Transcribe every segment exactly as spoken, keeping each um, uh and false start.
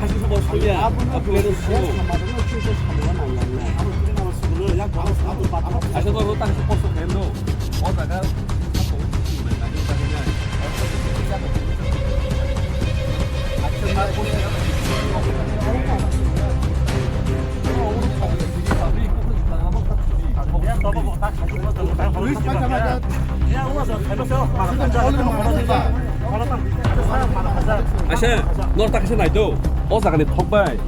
Hasi se bo soya. Apo le ro so. Asa to ro ta se poso kendo. O jaga. Asa, nor ta kisa nai do. O jaga ni thok bai.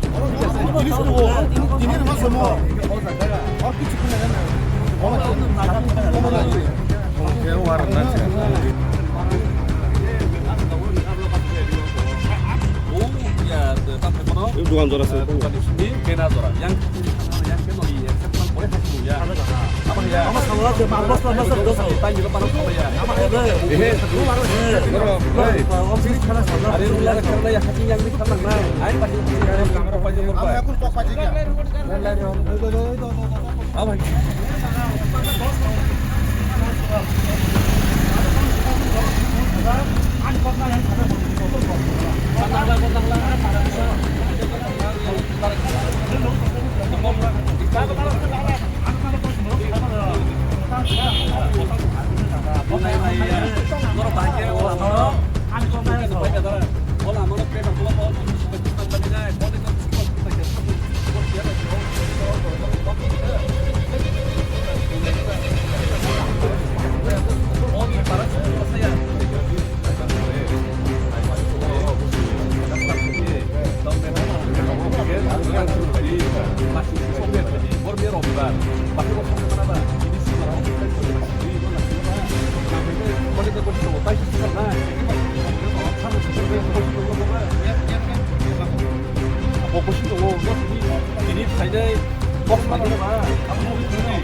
Dukan jora se. Bo kuchuk tongo, no sini, sini phainai, kok ma tongo ba, abo no sini.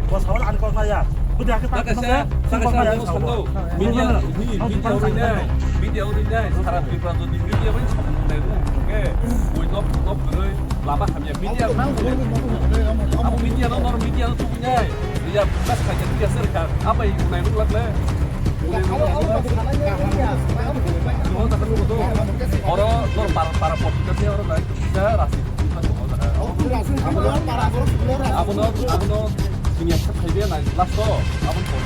Bo sawan ani kok ma ya. Budi ake ta kok ma ya. Media, media ori nai, media ori nai, sara Tripura jodi media bai samung nai, oke, boi nok, nok gurui, lama hamya, media, abo media no, nor media no tubunyai. Iya, bas khaja tiya sir ka, apa yang gunai nung lak le? Oro nor para, para pok kita sih, oro naik kita rasi. Abo no, abo no, sini yang sekhai dia naik last to, abo no.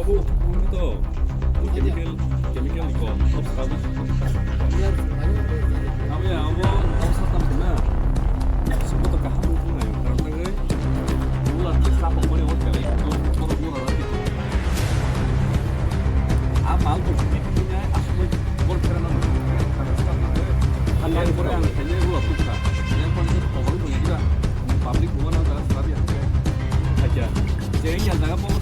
Ui to, ui chemical, chemical ko, obsa ui. Amo ya, amo obsa tam na. Subo to kaham ui na yo, karena gue, mula kita pokoknya oke, itu, itu mula lagi. Ah, mal ko, ini, asli, bol kena nama. Hanya yang kurang, hanya mula tukar. Yang paling itu pokoknya punya juga. Public bukan ada, tapi ya, oke. Aja. Jadi yang tengah pokok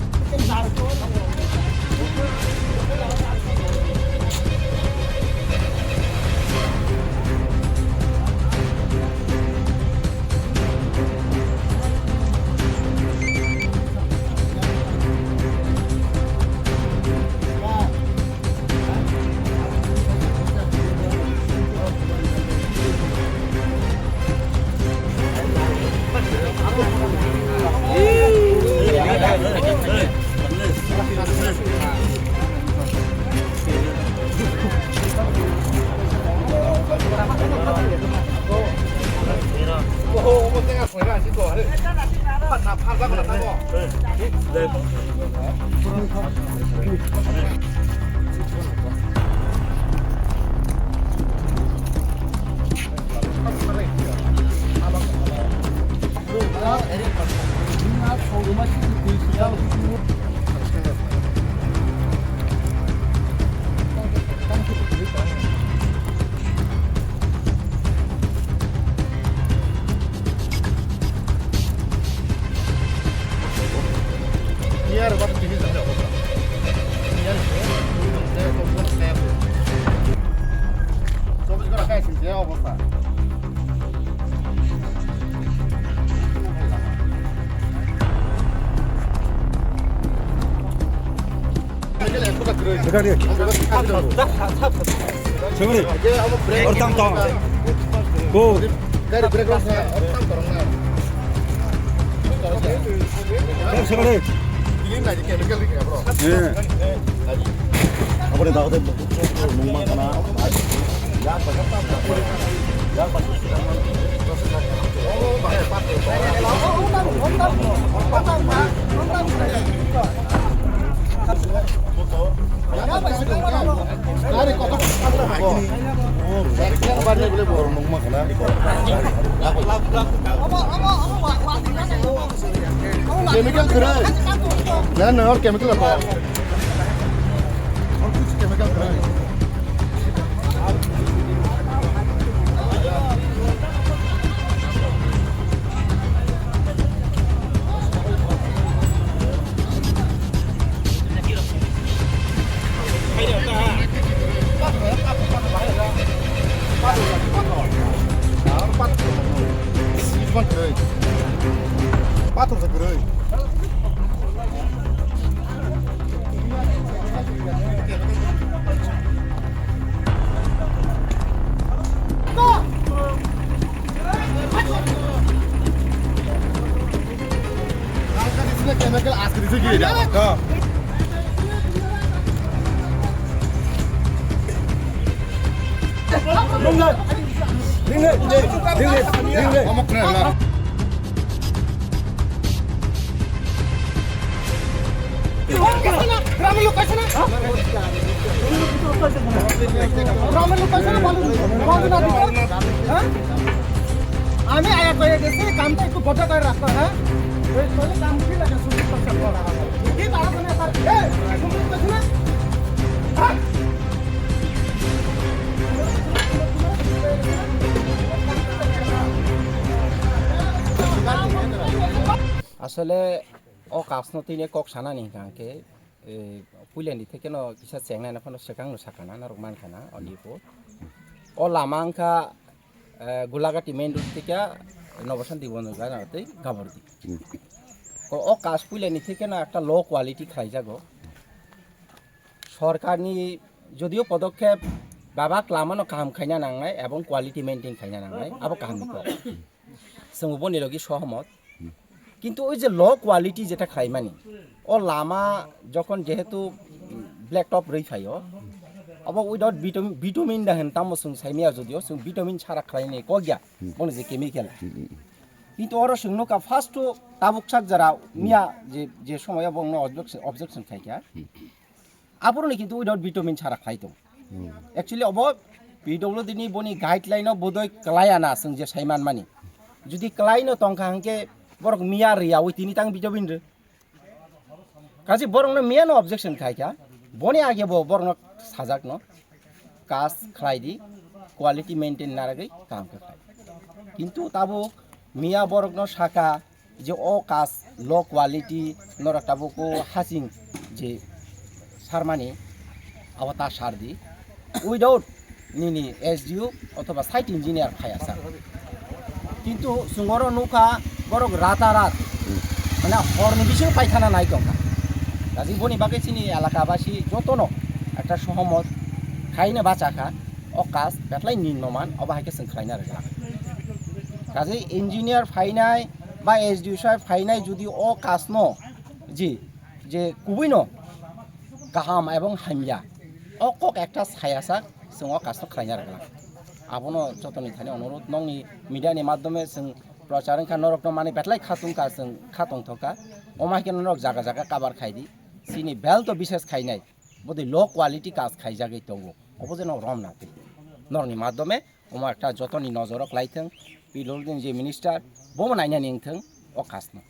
Sekali. Sekali. Or tang tang. Go. Sekali. Sekali. Aboni dago de nungma kana. Chemical kwrwi. Na, na, all chemical ako. All kuch chemical kwrwi. Pathor se kwrwi. Chemical askri se gaya. আমি আয়া কয়ে গেছি, কামটা একটু গোটা করে রাখো, হ্যাঁ? এই তোর কাম কি লাগে, সুযোগ করছে। কি তারা মানে তার, এই, সুযোগ করছে না? হ্যাঁ? Asole o kasno tini kok sana ni hingka hingke, eh, puila ni theke no kisa chengnai no phano swkang no sakana norok mankha na oni bo. O lama wngkha, eh, Gulagati main road theke Nobosanti bondo gana tei Gabordi. Ko o kas puila ni theke no ekta low quality khlai jago. Sorkarni jodio podokhep babak lamano kaham khaina nangnai ebong quality maintain khaina nangnai, abo kahamni kok. Chwng boni logi sohomot. Kintu oi je low quality jeta khlaimani, o lama jokhon jehetu black top rwi phaio, abo without bitumin, bitumin da hwn tamo chwng saimaya jodio, chwng bitumin sara khlainai kokya, bono je chemical. Kintu oro chwng nukha first to tabuk sak jora miya je, je somoyo bongno objection, objection khaikha. Aboroni kintu without vitamin sara khlai tong. Actually obo P W D ni boni guideline o bodoi klaiya na chwng je saiman mani. Jodi klaino tongkha hwnkhe borok miya riyawi tini tang vitamin rw. Kachi borokno miyano objection khaikha, boni age bo borokno sajakno kas khlai di, quality maintain naragwi kaham khe khlai. Kintu tabuk miya borokno saka je o kas low quality norok tabuk o hasing je sarmani abo ta sar di. Without nini S D O othoba site engineer phaya sa. Kintu chwng oro nukha borok rata rat, mane horni bisingo paithana nai tongkha. Kaji boni bagwi chini elaka basi jotono ekta sohomot khaina bachakha, o kas betlai nimno man, obo hai khe chwng khlaina rwkha. Kaji engineer phainai ba S D O saheb phainai jodi o kasno ji je kubuino kaham ebong hamya o kok ekta saya sak chwng o kasno khlaina rwkha. Abono jotoni thani onurodh nokni media ni madhyome chwng prochar wngkha, norokno mani betlai kha tongkha, chwng kha tongthokha. Omo hai khe norok jaga jaga kabar khai di. Chini belt o bises khainai bodoi low quality kas khaijagwi tongo. Obo jeno romna twi norokni madhyome omo ekta jotoni nojoro kwlaithwng. Pilol din je minister bomo nainani wngthwng o kasno.